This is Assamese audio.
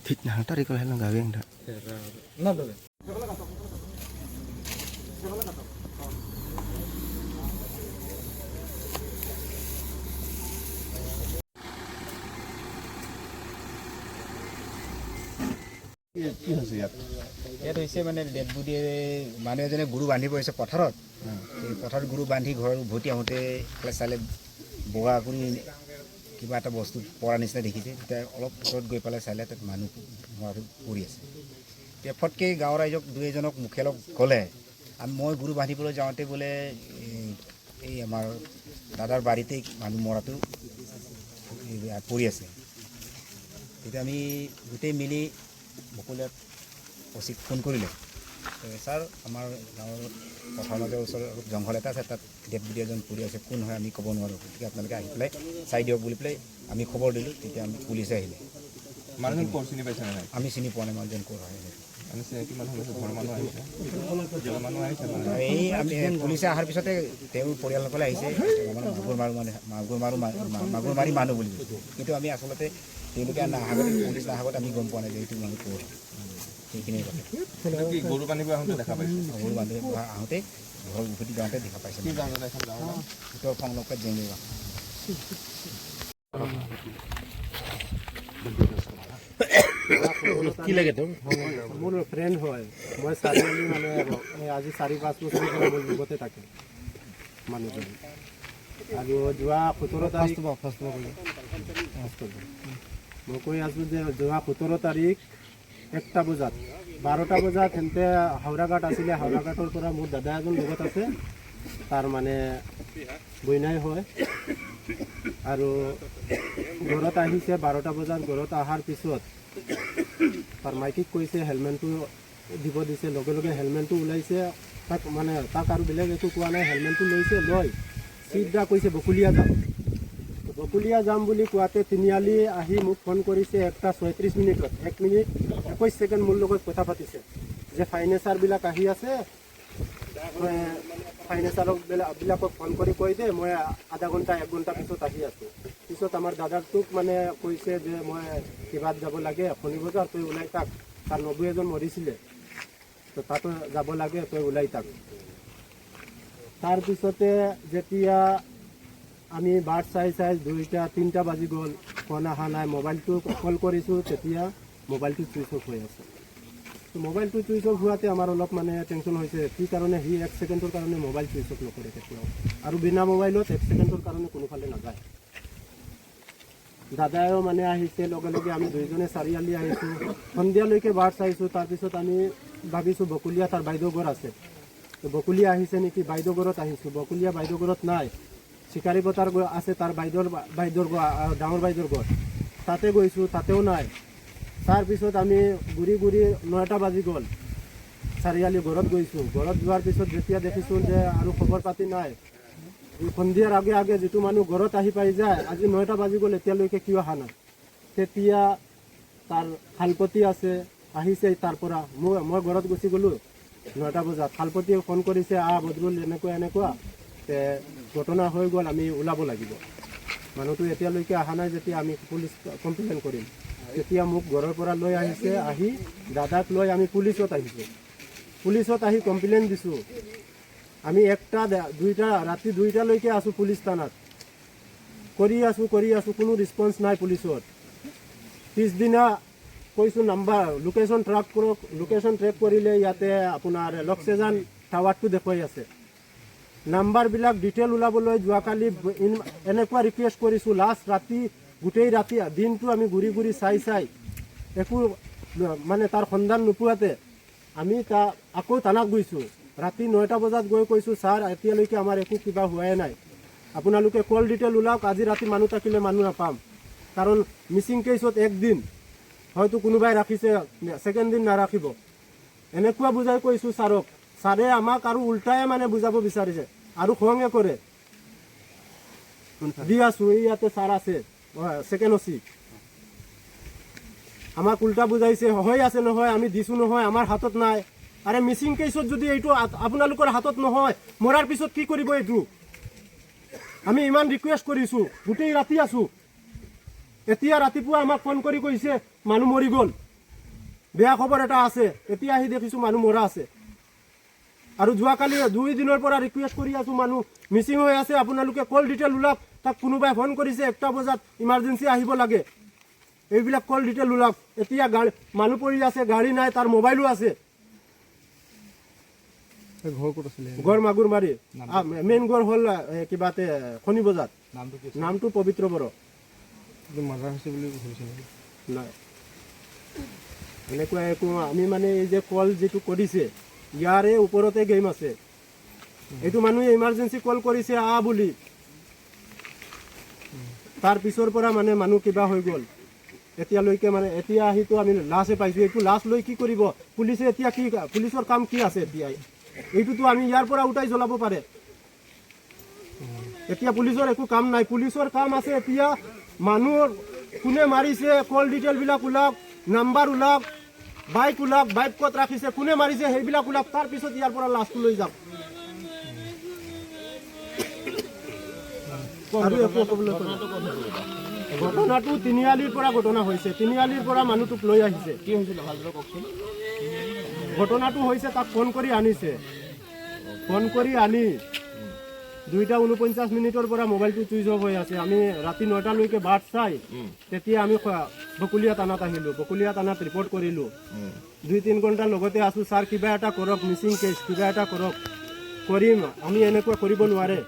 Fitnah tadi kalau helm gawe enggak. কি হৈছে ইয়াত? ইয়াত হৈছে মানে ডেড বডিয়ে, মানুহ এজনে গৰু বান্ধিব আহিছে পথাৰত। সেই পথাৰত গৰু বান্ধি ঘৰত উভতি আহোঁতে এইফালে চালে বগা কৰি কিবা এটা বস্তু পৰা নিচিনা দেখিছে। তেতিয়া অলপ ওচৰত গৈ পেলাই চালে তাত মানুহ মৰাটো পৰি আছে। তেতিয়া ফটকৈ গাঁৱৰ ৰাইজক দুই এজনক মুখিয়ালক ক'লে, আমি মই গৰু বান্ধিবলৈ যাওঁতে বোলে এই আমাৰ দাদাৰ বাৰীতেই মানুহ মৰাটো পৰি আছে। তেতিয়া আমি গোটেই মিলি বকলীয়াত অচিক ফোন কৰিলে, ছাৰ, আমাৰ গাঁৱৰ পথাৰৰ মাজৰ ওচৰত অলপ জংঘল এটা আছে, তাত ডেড বডি এজন পৰি আছে, কোন হয় আমি ক'ব নোৱাৰোঁ, গতিকে আপোনালোকে আহি পেলাই চাই দিয়ক বুলি পেলাই আমি খবৰ দিলোঁ। তেতিয়া আমি পুলিচে আহিলে। মানুহজন ক'ৰ, চিনি পাইছে নে নাই? আমি চিনি পোৱা নাই মানুহজন ক'ৰ হয়। মানে চিনাকি মানুহ হৈছে, ঘৰৰ মানুহ আহিছে, ঘৰৰ মানুহ আহিছে মানে? এই আমি পুলিচে অহাৰ পিছতে তেওঁৰ পৰিয়ালসকলে আহিছে, আমাৰ মাগুৰ মাৰো মানে মাগুৰ মাৰো মাগুৰ মাৰি মানুহ বুলি কৈছে। কিন্তু আমি আচলতে তেওঁলোকে নাহা আগতে, পুলিচ নাহা আগত আমি গম পোৱা নাই যে এইটো মানুহ ক'ৰ হয়। সেইখিনিয়ে কথা। সেইটো কি গৰু বান্ধিব আহোঁতে দেখা পাইছে? গৰু বান্ধি আহোঁতে ঘৰত উভতি যাওঁতে দেখা পাইছে। কি গাঁও দাদা, এখন গাঁৱৰ নাম? উত্তৰ সংলগ্ন জেংগা। কি লাগে তোৰ? মোৰ ফ্ৰেণ্ড হয়। মই চাৰিআলি মানে এই আজি 4-5 বছৰৰ পৰা মোৰ লগতে থাকে মানুহজন। আৰু যোৱা 17 তাৰিখ, মই কৈ আছোঁ যে যোৱা 17 তাৰিখ 1টা বজাত, 12টা বজাত সেনেতে হাওৰাঘাট আছিলে। হাওৰাঘাটৰ পৰা মোৰ দাদা এজন লগত আছে, তাৰ মানে বইনাই হয়। আৰু ঘৰত আহিছে 12টা বজাত। ঘৰত অহাৰ পিছত তাৰ মাইকীক কৈছে, হেলমেটটো দিব দিছে। লগে লগে হেলমেটটো ওলাইছে। তাক মানে তাক আৰু বেলেগ একো কোৱা নাই। হেলমেটটো লৈছে, লৈ চিধা কৈছে বকুলীয়া যাম। বকুলীয়া যাম বুলি কোৱাতে তিনিআলি আহি মোক ফোন কৰিছে 1টা 36 মিনিটত। 1 মিনিট 21 ছেকেণ্ড মোৰ লগত কথা পাতিছে যে ফাইনেন্সাৰবিলাক আহি আছে, তই ফাইনেন্সাৰক বিলাকক ফোন কৰি কৈ দে, মই আধা ঘণ্টা এক ঘণ্টা পিছত আহি আছোঁ। পিছত আমাৰ দাদাটোক মানে কৈছে যে মই কিবাত যাব লাগে শনি বজাৰ, তই ওলাই থাক। তাৰ নবু এজন মৰিছিলে, তো তাতো যাব লাগে, তই ওলাই থাক। তাৰপিছতে যেতিয়া আমি বাট চাই চাই 2টা 3টা বাজি গ'ল, ফোন অহা নাই। মোবাইলটো কল কৰিছোঁ, তেতিয়া মোবাইলটো চুইচ অফ হৈ আছে। তো মোবাইলটো চুইচ অফ হোৱাতে আমাৰ অলপ মানে টেনশ্যন হৈছে, কি কাৰণে সি 1 ছেকেণ্ডৰ কাৰণে মোবাইল চুইচ অফ নকৰে কেতিয়াও আৰু বিনা মোবাইলত 1 ছেকেণ্ডৰ কাৰণে কোনোফালে নাযায়। দাদায়ো মানে আহিছে লগে লগে, আমি দুইজনে চাৰিআলি আহিছোঁ। সন্ধিয়ালৈকে বাট চাইছোঁ। তাৰপিছত আমি ভাবিছোঁ বকুলীয়া তাৰ বাইদেউ ঘৰ আছে, তো বকুলীয়া আহিছে নেকি, বাইদেউ ঘৰত আহিছোঁ। বকুলীয়া বাইদেউ ঘৰত নাই। চিকাৰী পথাৰ আছে তাৰ বাইদেউৰ বাইদেউৰ ঘৰ, ডাঙৰ বাইদেউৰ ঘৰ, তাতে গৈছোঁ, তাতেও নাই। তাৰপিছত আমি ঘূৰি ঘূৰি 9টা বাজি গ'ল। চাৰিআলি ঘৰত গৈছোঁ। ঘৰত যোৱাৰ পিছত যেতিয়া দেখিছোঁ যে আৰু খবৰ পাতি নাই, সন্ধিয়াৰ আগে আগে যিটো মানুহ ঘৰত আহি পাই যায়, আজি 9টা বাজি গ'ল, এতিয়ালৈকে কিয় অহা নাই? তেতিয়া তাৰ খালপতি আছে, আহিছে তাৰ পৰা। মই ঘৰত গুচি গ'লোঁ 9টা বজাত। খালপতিয়ে ফোন কৰিছে, আহ বদৰুল, এনেকুৱা এনেকুৱা তে ঘটনা হৈ গ'ল, আমি ওলাব লাগিব, মানুহটো এতিয়ালৈকে অহা নাই যেতিয়া আমি পুলিচ কমপ্লেইন কৰিম। তেতিয়া মোক ঘৰৰ পৰা লৈ আহিছে। আহি দাদাক লৈ আমি পুলিচত আহিছোঁ। পুলিচত আহি কমপ্লেইন দিছোঁ। আমি 1টা 2টা, ৰাতি 2টালৈকে আছোঁ পুলিচ থানাত। কৰি আছোঁ, কৰি আছোঁ, কোনো ৰেচপন্স নাই পুলিচত। পিছদিনা কৈছোঁ নাম্বাৰ লোকেশ্যন ট্ৰেক কৰক। লোকেশ্যন ট্ৰেক কৰিলে ইয়াতে আপোনাৰ লক্সেজান টাৱাৰটো দেখুৱাই আছে। নাম্বাৰবিলাক ডিটেইল ওলাবলৈ যোৱাকালি এনেকুৱা ৰিকুৱেষ্ট কৰিছোঁ। লাষ্ট ৰাতি, গোটেই ৰাতি দিনটো আমি ঘূৰি ঘূৰি চাই চাই একো মানে তাৰ সন্ধান নোপোৱাতে আমি আকৌ থানাত গৈছোঁ। ৰাতি 9টা বজাত গৈ কৈছোঁ, ছাৰ, এতিয়ালৈকে আমাৰ একো কিবা হোৱাই নাই, আপোনালোকে কল ডিটেইল ওলাওক। আজি ৰাতি মানুহ থাকিলে মানুহ নাপাম, কাৰণ মিচিং কেছত একদিন হয়তো কোনোবাই ৰাখিছে, ছেকেণ্ড দিন নাৰাখিব। এনেকুৱা বুজাই কৈছোঁ ছাৰক। ছাৰে আমাক আৰু উল্টাই মানে বুজাব বিচাৰিছে আৰু খঙে কৰে। দি আছোঁ, এই ইয়াতে ছাৰ আছে, ছেকেণ্ড অচি। আমাক উল্টা বুজাইছে, হৈ আছে নহয়, আমি দিছোঁ নহয়, আমাৰ হাতত নাই। আৰে, মিচিং কেছত যদি এইটো আপোনালোকৰ হাতত নহয়, মৰাৰ পিছত কি কৰিব এইটো? আমি ইমান ৰিকুৱেষ্ট কৰিছোঁ, গোটেই ৰাতি আছোঁ। এতিয়া ৰাতিপুৱা আমাক ফোন কৰি কৈছে মানুহ মৰি গ'ল। বেয়া খবৰ এটা আছে। এতিয়া আহি দেখিছোঁ মানুহ মৰা আছে। আৰু যোৱাকালি 2 দিনৰ পৰা ৰিকুৱেষ্ট কৰি আছোঁ, মানুহ মিচিং হৈ আছে, আপোনালোকে কল ডিটেইল ওলাওক। তাক কোনোবাই ফোন কৰিছে 1টা বজাত, ইমাৰ্জেঞ্চি আহিব লাগে। এইবিলাক কল ডিটেইল ওলাওক। এতিয়া গাড়ী, মানুহ পৰি আছে, গাড়ী নাই, তাৰ মোবাইলো আছে। ঘৰ ক'ত আছিলে? গড় মাগুৰমাৰী, মেইন গড় হ'ল কিবাতে শনি বজাৰ। নামটো কি? নামটো পবিত্ৰ বড়ো। মাৰ্ডাৰ হৈছে বুলি ভাবিছে নেকি? নাই, এনেকুৱা একো। আমি মানে এই যে কল যিটো কৰিছে, ইয়াৰে ওপৰতে গেম আছে। এইটো মানুহে ইমাৰ্জেঞ্চি কল কৰিছে আ বুলি, তাৰ পিছৰ পৰা মানে মানুহ কিবা হৈ গ'ল। এতিয়ালৈকে মানে এতিয়া আহিতো আমি লাছে পাইছোঁ। এইটো লাছ লৈ কি কৰিব পুলিচে এতিয়া? কি পুলিচৰ কাম কি আছে এতিয়া? এইটোতো আমি ইয়াৰ পৰা উঠাই জ্বলাব পাৰে। এতিয়া পুলিচৰ একো কাম নাই। পুলিচৰ কাম আছে এতিয়া মানুহৰ কোনে মাৰিছে, কল ডিটেইলবিলাক ওলাওক, নাম্বাৰ ওলাওক, বাইক ওলাওক, বাইক ক'ত ৰাখিছে, কোনে মাৰিছে, সেইবিলাক ওলাওক। তাৰপিছত ইয়াৰ পৰা লাছটো লৈ যাওক। আৰু একো ক'বলৈ নাই। ঘটনাটো তিনিআলিৰ পৰা ঘটনা হৈছে। তিনিআলিৰ পৰা মানুহটোক লৈ আহিছে। কি হৈছিলে, ভালদৰে কওকচোন। ঘটনাটো হৈছে, তাক ফোন কৰি আনিছে। ফোন কৰি আনি 2টা 49 মিনিটৰ পৰা মোবাইলটো চুইচ অফ হৈ আছে। আমি ৰাতি 9টালৈকে বাট চাই তেতিয়া আমি বকুলীয়া থানাত আহিলোঁ। বকুলীয়া থানাত ৰিপৰ্ট কৰিলোঁ। 2-3 ঘণ্টা লগতে আছোঁ। ছাৰ, কিবা এটা কৰক, মিচিং কেছ, কিবা এটা কৰক। কৰিম আমি, এনেকুৱা কৰিব নোৱাৰে।